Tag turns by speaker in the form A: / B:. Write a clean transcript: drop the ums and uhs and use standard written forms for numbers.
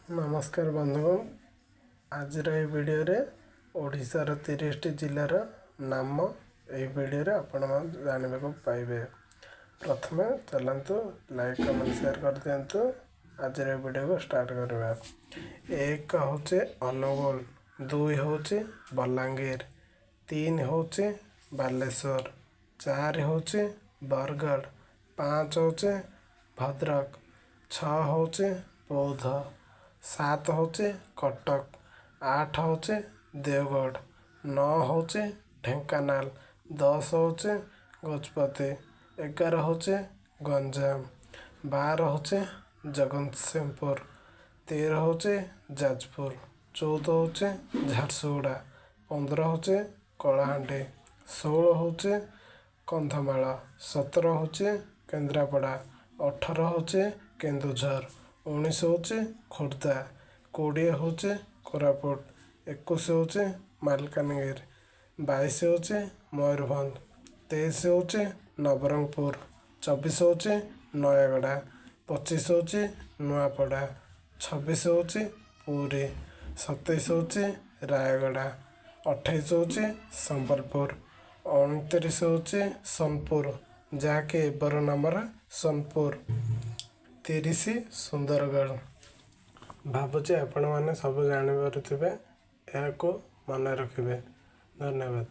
A: ନମସ୍କାର ବନ୍ଧୁଗଣ, ଆଜିର ଏହି ଭିଡ଼ିଓରେ ଓଡ଼ିଶାର 30ଟି ଜିଲ୍ଲାର ନାମ ଏହି ଭିଡ଼ିଓରେ ଆପଣମାନେ ଜାଣିବାକୁ ପାଇବେ। ପ୍ରଥମେ ଚାଲନ୍ତୁ, ଲାଇକ୍, କମେଣ୍ଟ, ସେୟାର କରିଦିଅନ୍ତୁ। ଆଜିର ଏହି ଭିଡ଼ିଓକୁ ଷ୍ଟାର୍ଟ କରିବା। 1 ହେଉଛି ଅନୁଗୁଳ, 2 ହେଉଛି ବଲାଙ୍ଗୀର, 3 ହେଉଛି ବାଲେଶ୍ୱର, 4 ହେଉଛି ବରଗଡ଼, 5 ହେଉଛି ଭଦ୍ରକ, 6 ହେଉଛି ବୌଦ୍ଧ, 7 ହେଉଛି କଟକ, 8 ହେଉଛି ଦେଓଗଡ଼, 9 ହେଉଛି ଢେଙ୍କାନାଳ, 10 ହେଉଛି ଗଜପତି, 11 ହେଉଛି ଗଞ୍ଜାମ, 12 ହେଉଛି ଜଗତସିଂହପୁର, 13 ହେଉଛି ଯାଜପୁର, 14 ହେଉଛି ଝାରସୁଗୁଡ଼ା, 15 ହେଉଛି କଳାହାଣ୍ଡି, 16 ହେଉଛି କନ୍ଧମାଳ, 17 ହେଉଛି କେନ୍ଦ୍ରାପଡ଼ା, 18 ହେଉଛି କେନ୍ଦୁଝର, 19 ହେଉଛି ଖୋର୍ଦ୍ଧା, 20 ହେଉଛି କୋରାପୁଟ, 21 ହେଉଛି ମାଲକାନଗିରି, 22 ହେଉଛି ମୟୂରଭଞ୍ଜ, 23 ହେଉଛି ନବରଙ୍ଗପୁର, 24 ହେଉଛି ନୟାଗଡ଼, 25 ହେଉଛି ନୂଆପଡ଼ା, 26 ହେଉଛି ପୁରୀ, 27 ହେଉଛି ରାୟଗଡ଼ା, 28 ହେଉଛି ସମ୍ବଲପୁର, 29 ହେଉଛି ସୋନପୁର, ଯାହାକି ଏବେର ନାମରେ ସୋନପୁର, 30 ସୁନ୍ଦରଗଡ଼। ଭାବୁଛି ଆପଣମାନେ ସବୁ ଜାଣିପାରୁଥିବେ। ଏହାକୁ ମନେ ରଖିବେ। ଧନ୍ୟବାଦ।